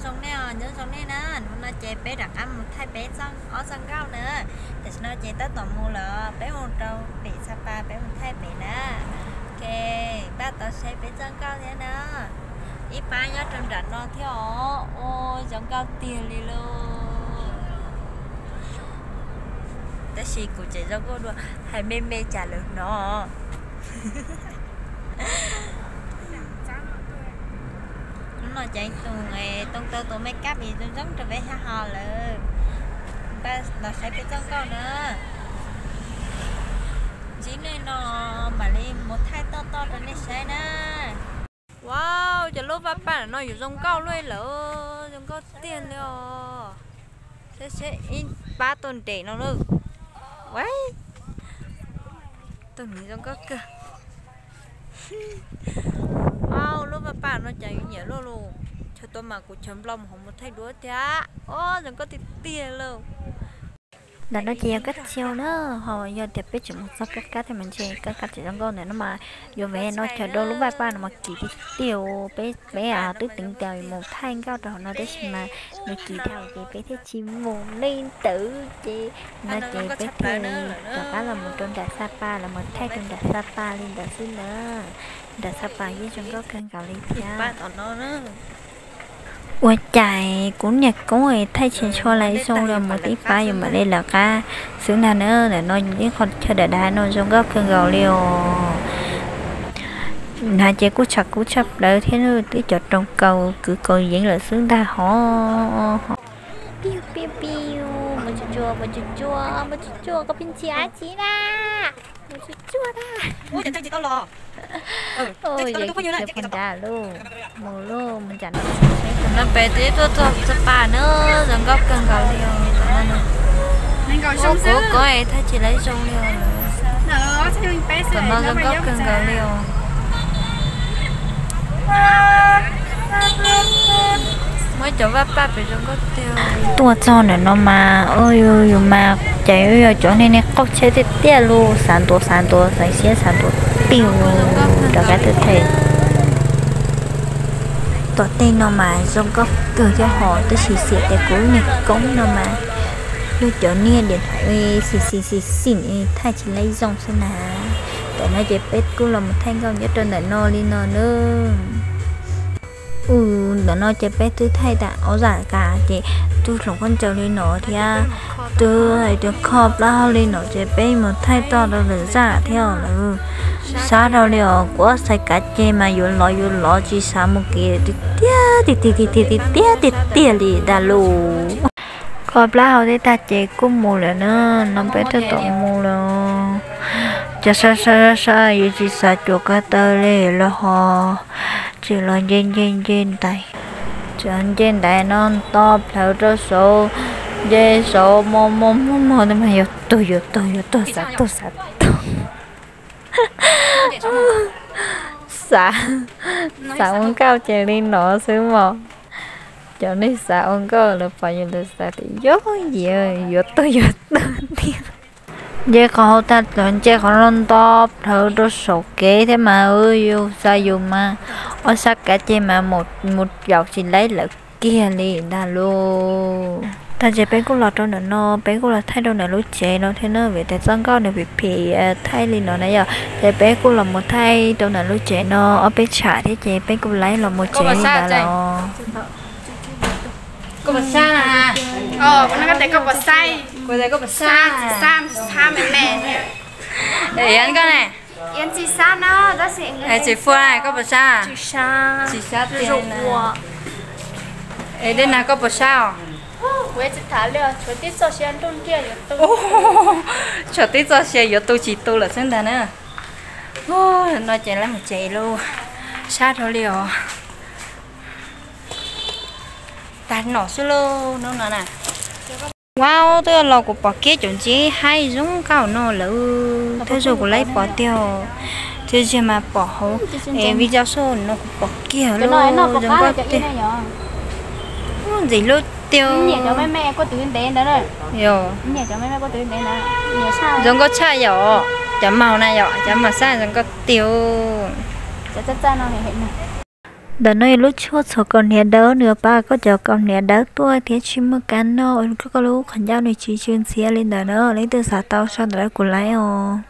Zoo nej os, nyob zoo nej na, hnub no ces peb rov qab mus thaij peb ob txoj nkauj na. Tam sim no ces tab tom mus lawm, peb mus rau pem Xab Pas, peb mus thaij pem na. Ok, npaj tau saib peb txoj nkauj thiab na. Ib pab nyob rau nram no thiab os, ua zoo nkauj tiag li lauj. Tab sis kuv tseem zoo nkauj dua, hais me me cas lawm no. Hnub no ces tus toog tau tus me kab pis zoo zoo rau peb thiab ho lawm. Npaj los saib peb txoj nkauj na. Ntsib nej no mam li mus thaij toj toj rau nej saib na. Wow, cov lub vaj paj no yuav zoo nkauj luaj lawm, zoo nkauj tiag li os. Saib seb ib pab tuaj nres no lauj. Tus nws zoo nkauj kawg. Wow, lub vaj paj no cas yuav nyiam luaj lus. Chaw tuaj mas kuv chaw nplo mus hauv mus thaij duab thiab. Ob, zoo nkauj tiag tiag lauj. Ntawm no ces yog kab tsiau na, ho yog tias peb tseem mus txog kab kab thiab mas ntshe kab kab tseem zoo nkauj ntawm no mas yuav vev no chaw rau lub vaj paj no mas kim tiag tiag. Peb, peb twb teev tias mus thaij nkauj rau hauv no tab sis mas nws kim dhau ces peb thiaj tsis mus li ntawd ces no ces peb thiaj li rov qab los mus rau nram Xab Pas, los mus thaij rau nram Xab Pas li ntawd xwb na. Nram Xab Pas yeej zoo nkauj kawg nkaus li thiab. Ua cas kuv niag koob thaij tsis tshua zoo li, mus tib pab yuav mam li lawv qab xwb ntag na. Ntawm no ib qho chaw dav dav no zoo nkauj kawg nkaus li os. Nag ces kuj tshav kub tshaj plaws thiab, twb cov rooj kaus kwv kaus yeev lawm xwb ntag hov. Piu piu piu, mus tsuag tsuag, mus tsuag tsuag, mus tsuag tsuag, koj pheej ntsia dab tsi na? Mus tsuag tsuag na. Ua cas tsis tau los? Ua cas tsis tau los, tus phooj ywg na, ces phoos nrad lauj, mus lauj, mus nram no. No pem twb tuaj txog Xab Pas na, zoo nkauj kawg nkaus li os. Kuv kuv thaij tsis laib zoo li os. Tam no zoo nkauj kawg nkaus li os. Muaj cov vaj paj pem zoo nkauj tiag. Tuaj txog ntawm no mas, yus mas cas yuav yog cov niag niag qaug tsheb tiag tiag li, xav ntuas xav ntuas xav siab xav ntuas tiag li. Rov qab twb thaij. Tom tej no mas zoo nkauj kawg thiab hos, tab sis xiam tias kuv lub niag koob no mas yog cov niag diam xim xim xim xim thaij tsis laib zoo xwb na. Tam no ces peb kuj los mus thaij nkauj nyob rau ntawm no li no na. Ua ntawm no ces peb twb thaij tas ob zaj kas ces twb hloov khaub ncaws li no thiab, twb hais tias kho plaub hau li no ces peb mus thaij toj rau lwm zaj thiab lawm. Sab dhau li os, kuv ob xaiv kav ces mas yuav lov yuav lov tsis xav mus kev tiag tiag tiag tiag tiag tiag tiag tiag li ntag lauj. Kho plaub hau tej tag ces kuj mus lawm na, no peb twb tau mus lawm. Cov sab sab sab sab yuav tsis xav cuam ko taw li los ho tseem los nce nce nce ntaiv. Tseem nce ntaiv no nto plhawv rau saud, nce saud mo mo mo mo mas yuav tuag yuav tuag yuav tuag xav tuag xav tuag. Xav, xav ua nkauj ces li no xwb mos. Cov neeg xav ua nkauj lawv pom yus lawv xav tias yog yim yuav tuag yuav tuag tiag. Nce qhov hauv tag los nce qhov no nto plhawv rau saum kev thiab mas yus xav yus mas ob sab kav ces mas mus yaum tsis laib lawm kiag li ntag lauj. Tag ces peb kuj los rau ntawm no, peb kuj los thaij rau ntawm lub tsev no thiab na, vim tias txoj nkauj nws phim phim thaij li no na yom. Ces peb kuj los mus thaij rau ntawm lub tsev no ob peb tsham thiab ces peb kuj laib los mus tsev li ntawd los. Tsis fua koj puas sab? Tsis sab tiag. Es dej nag koj puas sab os? Tshuav tib txoj sia yuav tu tsis tu lawm xwb ntag na. No ces lawv mus tsev lauj, sab dhau li os. Tag no xwb lauj hnub no na. Wow, twb los kuv pom kiag cov ntsis haib zoo nkauj no lawm, thawj zaug kuv laib pom tiag. Txias ziag mas pom hauv es video show no kuv pom kiag lauj, zoo nkauj tiag. Ntxim hlub tiag. Zoo nkauj tshaj yom, cov maum na yom, cov maum sab zoo nkauj tiag. Ntawm no yog lub tshuaj txhuam kaus hniav dawb, nws yuav pab koj cov kaus hniav dawb tuaj thiab tsis muaj kab noj, koj lub qhov ncauj nws tsis tsw ntxhiab li ntawd na. Leej twg xav tau sau ntawv rau kuv laib os.